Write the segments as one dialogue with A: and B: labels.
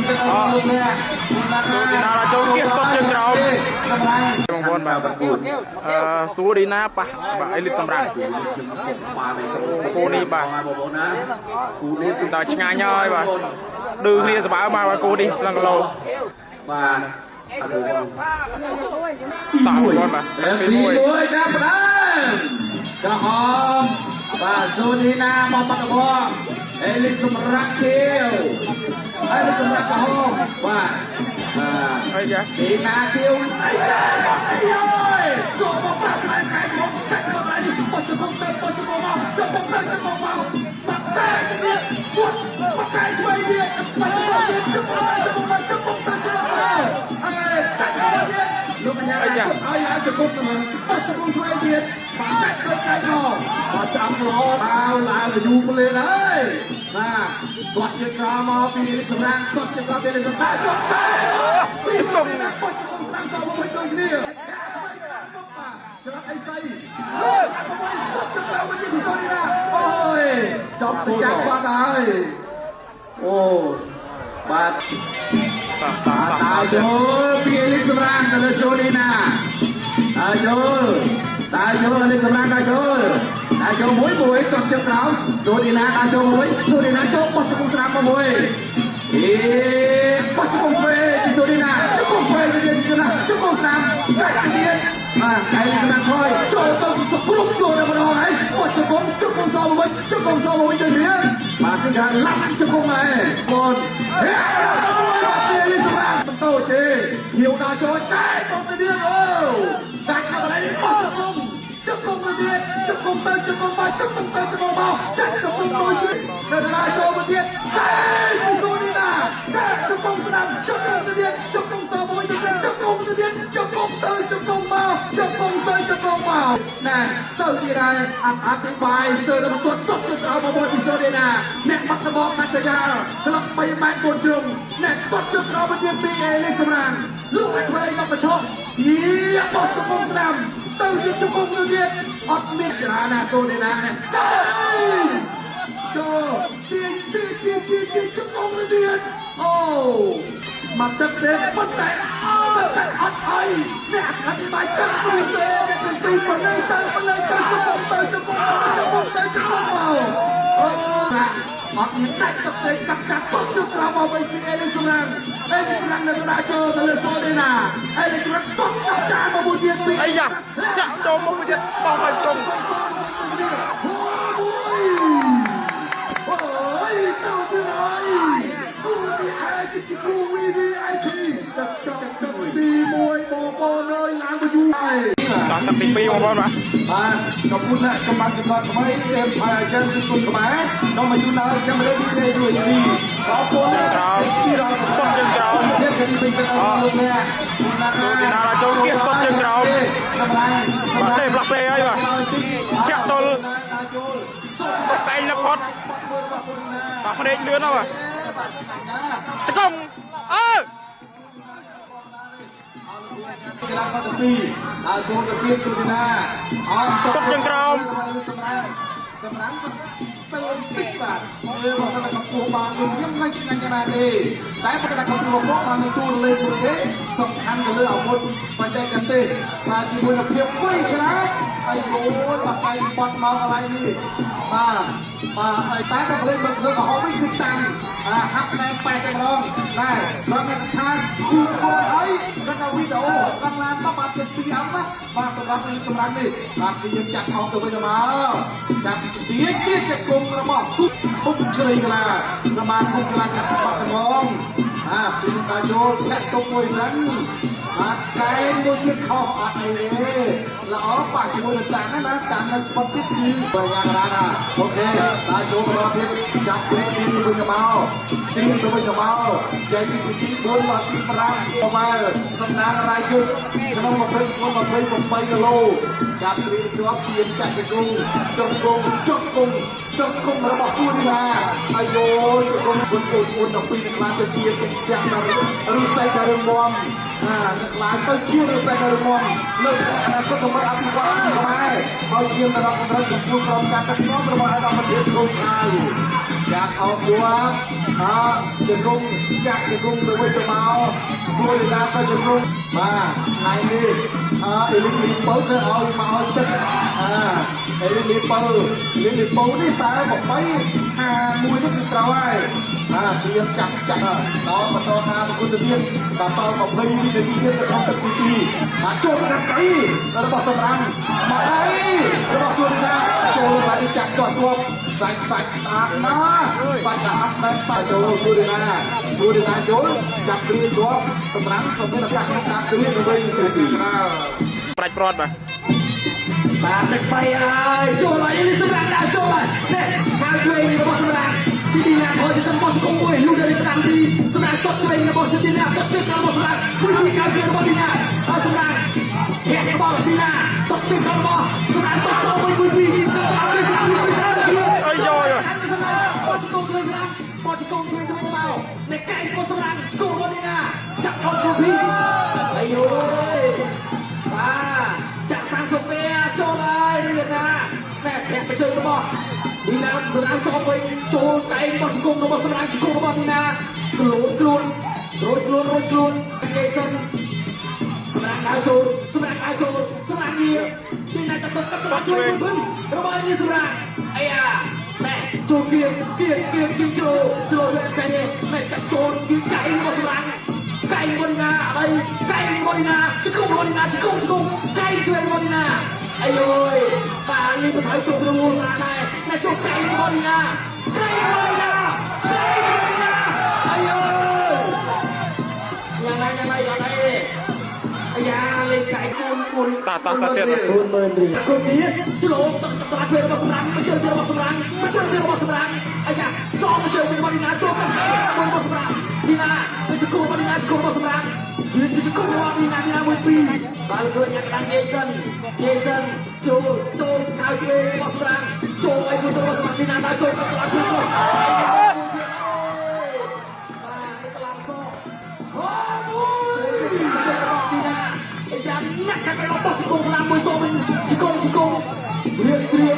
A: ពេញចិត្តអស់លោកអ្នក
B: សូឌីណាដល់ចូលគៀសតបជើងក្រោម
A: សម្រាប់
B: បងប្អូនបាទអឺស៊ូឌីណាប៉ះបាទអេលីតសម្រាប់ គូនេះបាទ
C: បងប្អូនណាគូនេះ
B: ដល់ឆ្ងាញ់ហើយបាទឌឺគ្នាសបើបាទបាទគូនេះឡើងគីឡូ
C: បាទអត់បង
B: តោះបងប្អូនបាទ
C: ទី
B: ទី
C: 1
B: 1
C: ចាប់ផ្ដើមក្រហមបាទសូនីណាមកបាត់ដំបងអេលីសម្រាប់ខៀវអេលីសម្រាប់ក្រហមបាទបាទ
B: អីចា
C: ទីណាខៀវអីចាមកអីអើយចូលមកបាក់ផ្លែកែមកកាច់មកនេះបត់ជង្គង់ទៅបត់ជង្គង់មកជង្គង់ទៅជង្គង់មកបាក់តែទៀតពុតបាក់តែឆ្វេងទៀតបាក់ជង្គង់ទៀតជង្គង់ទៅជង្គង់មកជង្គង់ទៅជង្គង់មកអេកាច់មកទៀតលោកកញ្ញាឲ្យឡើងជង្គង់ទៅបត់ជង្គង់ឆ្វេងទៀតបាក់តែទៅកាច់មកបាក់ចាំល្អដាវឡើងយូរផ្លេនហើយបាទគាត់ជាក្រមកពីសម្រាប់គាត់ជាក្រពីសម្រាប់គាត់តែ
B: ជង្គង់
C: បត់ជង្គង់ស្រាំសមកវិញដូចគ្នាច្រកអីសីអូយសុទ្ធទៅវិញពីសូនីណាអូយចប់ទៅចាក់បាត់ហើយអូបាទ
B: តោះតោះតោះ
C: តាចូលពីអេលីសម្រាំងទៅលើសូនីណាតាចូលតាចូលអេលីសម្រាំងតាចូលតាចូលមួយមួយគាត់ជើងក្រោមសូនីណាតាចូលមួយសូនីណាចូលបោះជង្គង់ស្រាំមកមួយអេបោះជង្គង់វេពីសូនីណាជង្គង់វេទៅទៀតណាជង្គង់ស្រាំកាច់ទៀតបាទអេលីសម្រាំងថយចូលទៅគ្រប់ចូលតែម្ដងហើយបោះជង្គង់ជង្គង់សមកវិញជង្គង់សមកវិញទៅទៀតបាទគឺថាឡាក់ជង្គង់ហើយបងហេ ពីលីសម្រាប់បន្តទេហៀវដល់ចូលតែបងទៅទៀតអូតែខាងកន្លែងនេះបោះជង្គង់ជង្គង់ទៅទៀតជង្គង់ទៅជង្គង់មកជង្គង់ទៅជង្គង់មកចាក់ជង្គង់មួយទៀតនៅកន្លែងចូលទៅទៀតតែពីសូនីណាតែជង្គង់ស្ដាំជង្គង់ទៅទៀតជង្គង់ទៅមួយទៅទៀតជង្គង់ទៅទៀតជង្គង់ទៅជង្គង់មកជង្គង់ទៅជង្គង់មកណែទៅទៀតហើយអធិប្បាយស្ទើរតែបន្ទាត់ទុកទៅក្រោមមកពីសូនីណាអ្នកបាត់ដបងបាត់ចយាក្លឹប3ម៉ែត្រ4ជ្រុងអ្នកគាត់ជើងក្រោមមកទៀតពីអេលីសម្រាំងលោកឲ្យធ្វើអីមកប្រឈប់យីបោះជង្គង់ស្ដាំទៅទៀតជង្គង់ទៅទៀតអត់មានច្រើនណាសូនីណានេះទៅចូលទាញទាញទាញទាញទាញជង្គង់ទៅទៀតអូមកទឹកទេប៉ុន្តែប៉ុន្តែអត់អីអ្នកអធិប្បាយទឹកមួយទេអ្នកទាំងពីរប៉ុណ្ណេះទៅប៉ុណ្ណេះទៅជង្គង់ទៅជង្គង់ទៅជង្គង់ទៅជង្គង់មកអូអត់មានដាច់ទឹកទេកាប់កាប់ពុកជើងក្រោមមកវិញពីអេលីសម្រាំងអេលីសម្រាំងនៅកណ្ដាលចូលទៅលើសូឌីណាអេលីសម្រាំងពុកកាប់ចាមកមួយទៀតពី
B: អីយ៉ាចាក់ចូលមុខមួយទៀតបោះឲ្យជង្គង់
C: អូយទៅទៀតហើយគូនេះឯងជាគូ VVIP ទឹកទឹកទឹកទី1បងប្អូនអើយឡើងទៅយូរហើយ
B: តោះទឹកទី2បងប្អូនបាទ
A: បាទកំពុងណាកម្លាំងចំណត់ថ្មី Empire Agent គឺគុណខ្មែរនាំមកជូនដល់កម្មវិធី UHD អរគុណ
B: ក្រោម
A: ទីរង
B: តបជើងក្រោម
A: ទៀតគទីពេញចិត្តអស់លោកអ្នកណា
B: សូឌីណាដល់ចូលគៀសតបជើងក្រោម
A: សម្រាប់
B: បាទទេផ្លាស់សេហើយបាទធាក់ទល់តកែងលផុតបាទភ្នែកលឿនណាស់បាទជង្គង់អើ
A: កីឡាករទី2ដល់ចូលទៅទៀតសូឌីណាអត់
B: តបជើងក្រោម
A: សម្រាប់សម្រាប់ស្ទើរតិចបាទអេបើសិនតែកម្ពស់បានដូចខ្ញុំមិនឆ្ងាញ់យ៉ាងណាទេតែបើតែកម្ពស់មកបាននៅទូលេខមួយទេសំខាន់ទៅលើអាវុធបច្ចេកទេសបាទជាមួយនឹងភាពវៃឆ្លាតហើយអូយបាទកែបត់មកកន្លែងនេះបាទបាទហើយតែបើលេខបើធ្វើក្រហមវិញគឺតាំងអាហាប់ណែប៉ែតែម្ដងដែរគាត់មានថាគូគោហើយគាត់ថាវីដេអូកង់ឡានមកបាទជិត2អឹមណាបាទសម្រាប់នេះសម្រាប់នេះបាទជាយើងចាក់អោបទៅវិញទៅមកចាក់ទាជាជង្គង់របស់គុំធំជ្រៃកលាសមាគមកីឡាកាត់បាត់ត្មងបាទជាយើងដល់ចូលធាក់ទុកមួយសិនបាទកែងមួយទៀតខុសអត់អីទេល្អប៉ះជាមួយនឹងតាន់ណាណាតាន់នៅស្ពតទៀតគឺបើយ៉ាងណាណាអូខេដល់ចូលបន្តទៀតចាប់គ្រីទៅវិញទៅមកគ្រីទៅវិញទៅមកចេញពីទី4មកទី5ប្រហែលសំណាងរាយជុតក្នុង24 28គីឡូចាប់គ្រីជាប់ឈាមចាក់ជង្គង់ជង្គង់ជង្គង់ជង្គង់របស់គូនេះណាអាយជង្គង់គុណអូនអូនដល់ពីនឹងខ្លាចទៅជាទាំងដល់រុស្ស៊ីក៏រឹងមាំណានឹងខ្លាចទៅជារុស្ស៊ីក៏រឹងមាំនៅថ្ងៃអនាគតដើម្បីអភិវឌ្ឍខ្មែរឲ្យឈានទៅដល់កម្រិតកម្ពស់ក្រោមការដឹកនាំរបស់អាដាមប្រធានកូនឆាវយ៉ា អោបជាប់អើជង្គង់ចាក់ជង្គង់ទៅវិញទៅមកសួរឌីណាក៏ជង្គង់បាទថ្ងៃនេះអើអេលីលីពៅគឺឲ្យមកឲ្យទឹកអើអេលីលីពៅលីលីពៅនេះ48 51នេះគឺត្រូវហើយបាទត្រៀមចាប់ចាក់ដល់បន្តការប្រកួតទៅទៀតបាទសល់20វិនាទីទៀតនៅក្នុងទឹកទី2បាទចូលទៅដល់ដៃរបស់សម្រាំមកដៃរបស់សួរឌីណាចូលទៅនេះចាក់ទាស់ជាប់សាច់សាច់ស្អាតណាស់បាច់អាប់មែនបាទចូលសួរឌីណាសួរឌីណាចូលចាប់គ្រាជាប់សម្រាំក៏មានឱកាសក្នុងការគ្រាទៅវិញទៅទីណា
B: ប្រាច់ព្រាត់បាទ
D: បាទទឹកបីហើយចូលហើយនេះសម្រាប់ដាក់ចូលហើយនេះខាងឆ្វេងរបស់សម្រាប់ស៊ីឌីណាថយទៅសិនបោះជង្គង់មួយលុះដល់ស្ដាំទីសម្រាប់តបឆ្វេងរបស់ស៊ីឌីណាតបជើងខាងរបស់សម្រាប់មួយមួយខាងឆ្វេងរបស់ឌីណាហើយសម្រាប់ធាក់របស់ឌីណាតបជើងខាងរបស់សម្រាប់តបសមួយមួយពីរទៅឲ្យស្ដាំមួយស្ដាំ
B: អើយយ
D: សម្រាប់បោះជង្គង់ឆ្វេងស្ដាំបោះជង្គង់ឆ្វេងទៅវិញមកនេះកែងរបស់សម្រាប់ជង្គង់របស់ឌីណាចាប់អត់មួយពីរអាយយបាទចាក់សាំងសូហ្វៀចូលហើយនេះណាណែធាក់ទៅជើងរបស់ឌីណាសម្រាប់សវិញចូលកែងបោះជង្គង់របស់សម្រាប់ជង្គង់របស់ឌីណាខ្លួនខ្លួនរួចខ្លួនរួចខ្លួនគេសិនសម្រាប់ដើរចូលសម្រាប់ដើរចូលសម្រាប់ងារឌីណាចាប់ទៅចាប់ទៅជួយមួយរបស់នេះសម្រាប់អាយ៉ាណែចូលគៀងគៀងគៀងគៀងចូលចូលទៅចាញ់ណែកាត់ចូលគៀងកែងរបស់សម្រាប់កែងរបស់ឌីណាអីកែងរបស់ឌីណាជង្គង់របស់ឌីណាជង្គង់ជង្គង់កែងជួយរបស់ឌីណាអាយយបាទនេះក៏ថយចូលក្នុងស្រាដែរណែចូលកែងរបស់ឌីណាកែងរបស់ឌីណាកែងរបស់ឌីណាអាយយយ៉ាងណាយ៉ាងណាយ៉ាងណាអាយ៉ាលេខកែង4 4
B: តោះតោះតោះទៀត
D: 40000រៀលគុំនេះឆ្លងតតជួយរបស់សម្រាប់មកជើងរបស់សម្រាប់មកជើងរបស់សម្រាប់អាយ៉ាសងមកជើងរបស់ឌីណាចូលកម្មរបស់សម្រាប់ឌីណាទៅជង្គង់របស់ឌីណាជង្គង់របស់សម្រាប់វាជង្គង់របស់ឌីណាឌីណាមួយពីរបាទលោកញ៉ាំក្តាំងយេសិនយេសិនចូលចូលខៅឆ្វេងរបស់សម្រាប់ចូលឲ្យមួយទៅរបស់សម្រាប់ឌីណាដល់ចូលកម្មតជួយចូលបាទនេះក្លាំសអូមួយរបស់ឌីណាយ៉ាងណាក់ខាងរបស់ជង្គង់ស្នាមមួយសូវិញជង្គង់ជង្គង់រៀងរៀង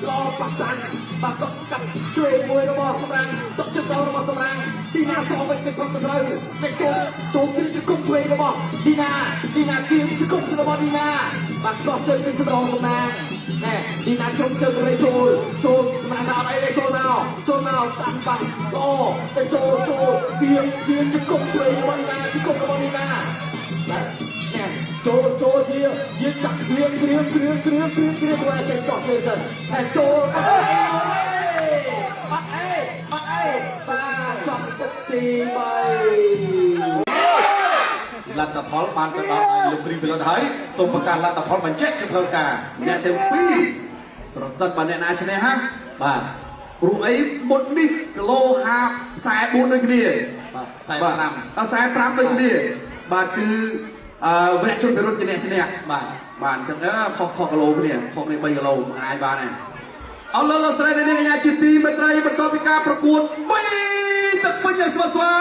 D: ល្អប៉ះតាំងបាទតកាប់ជួយមួយរបស់សម្រាំងតកជើងក្រោមរបស់សម្រាំងឌីណាសវិញជើងផងទៅស្រូវនេះចូលចូលគ្រាជង្គង់ជួយរបស់ឌីណាឌីណាគៀងជង្គង់របស់ឌីណាបាទកោះជើងពីសម្រងសំណាងណែឌីណាជុំជើងរេចូលចូលសម្រាំងថាអត់អីទេចូលមកចូលមកតាំងប៉ះល្អទៅចូលចូលគៀងគៀងជង្គង់ជួយរបស់ឌីណាជង្គង់របស់ឌីណាបាទណែចូលចូលជាយើងចាក់គ្រៀងគ្រៀងគ្រៀងគ្រៀងគ្រៀងគ្រៀងធ្វើឲ្យចេញកោះជើងសិនតែចូលអត់អីអត់អីអត់អីបាទចប់ទឹកទី3
A: លទ្ធផលបានទៅដល់លោកគ្រីវិលហើយសូមប្រកាសលទ្ធផលបញ្ជាក់ជាផ្លូវការ
C: អ្នកទាំងពីរប្រសិនបើអ្នកណាឈ្នះហាបាទព្រោះអីមុននេះគីឡូ54ដូចគ្នា
A: បាទ
C: បាទ
A: 45
C: ដល់45ដូចគ្នាបាទគឺអឺវរៈជនពិរុទ្ធជាអ្នកឈ្នះ
A: បាទ
C: បាទអញ្ចឹងខុសខុសគីឡូគ្នាខុសគ្នា3គីឡូមិនអាចបានទេអរលោកលោកស្រីអ្នកនាងកញ្ញាជាទីមេត្រីបន្ទាប់ពីការប្រកួត3ទឹកពេញឲ្យស្វាស្វា